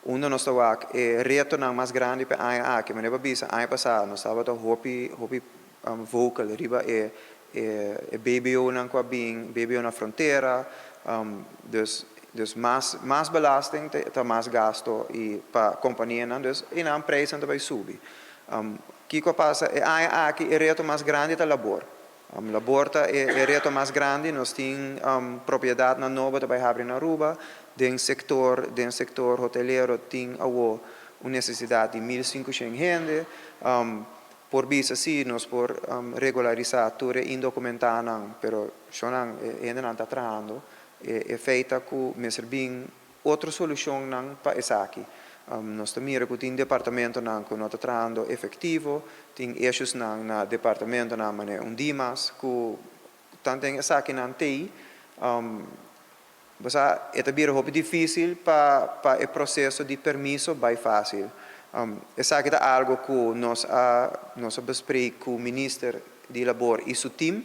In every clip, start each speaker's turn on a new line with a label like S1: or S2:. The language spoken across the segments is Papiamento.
S1: Unda nos ta wak e retonan mas grandi pa aña aki, manera bisa aña pasa nos tabata hopi hopi vocal riba e BBO nan ku bin BBO na frontera, dus mas belasting ta mas gasto y pa companianan, dus y nan prijs ta bay subi. Kico pasa e aña aki, e reto mas grandi ta labor. Labor ta e reto mas grandi. Nos tin propiedadnan nobo ta bay habri na Aruba, den sector hotelero tin awo un necesidad di 1500 hende. Por bisa si nos por regularisa tur indocumentanan, pero shonan hende nan ta trahando e feita ku mester bin otro solucionnan pa esaki. Nos ta mira ku tin departamentonan ku no ta trahando efectivo, tin issues nan na departamentonan manera un dimas ku tanto esakinan tei. Basta, e ta bira hopi dificil pa e proceso di permiso bay facil. Esaki ta algo ku nos a bespreek ku minister di Labor y su team.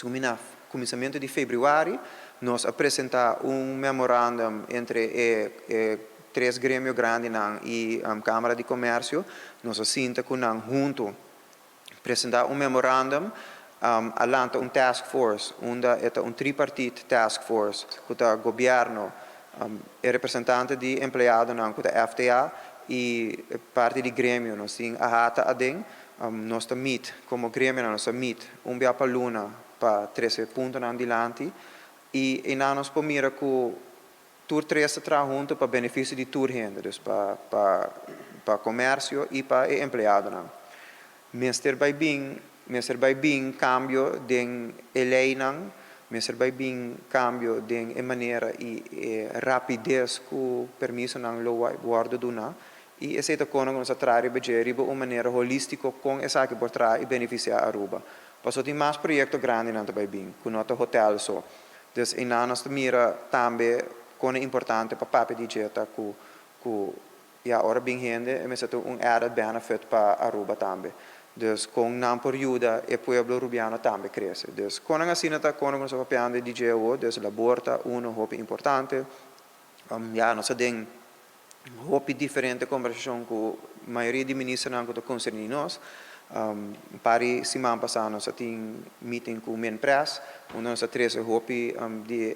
S1: Na cuminsamento di februari, nos a presenta un memorandum entre e tres gremio grandinan y Camara di Comercio. Nos a sinta cu nan hunto, presenta un memorandum, a lanta un task force, unda ta un tripartite task force, cu ta gobierno, e representante di empleadonan, cu ta FTA, y parti di gremio, nos tin AHATA aden. Nos ta meet como gremio, nos ta meet un bia pa luna pa trece puntonan dilanti y na nos por mira cu tur tres ta traha hunto pa beneficio di tur hende, dus pa comercio y pa e empleadonan. Mester bay bin cambio den e leynan, mester bay bin cambio den e manera y rapidez cu permisonan lo wordo duna. Y esey ta con nos a traha riba un manera holistico con esaki por traha y beneficia Aruba. Paso tin mas proyecto grandinan tambe bin, cu no ta hotel so. Dus y nos mira tambe con importante pa papia di dje ta cu ja, ora bin hende, e mester un added benefit pa Aruba tambe. Dus con nan por yuda e pueblo Rubiano tambe crece. Dus con asina ta con nos papiando di GO, dus labor ta uno hopi importante. Ja, nos tin hopi diferente conversacion cu mayoria di ministernan cu ta concerni nos. Par di siman pasa nos tin meeting cu Minpres, unda nos a trece hopi di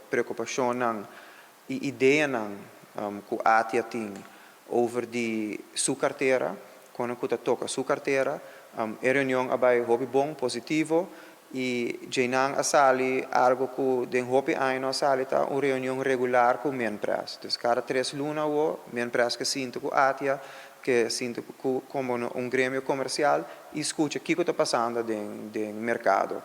S1: preocupacionnan y ideanan cu ATIA tin over di su cartera, con cu ta toca su cartera. E reunion a bay hopi bon, positivo, y einan a sali algo cu den hopi aña a sali, ta un reunion regular cu Minpres. Dus cada 3 luna o Minpres ke sinta cu ATIA, ke sinta como un gremio comercial y scucha kico ta pasando den mercado.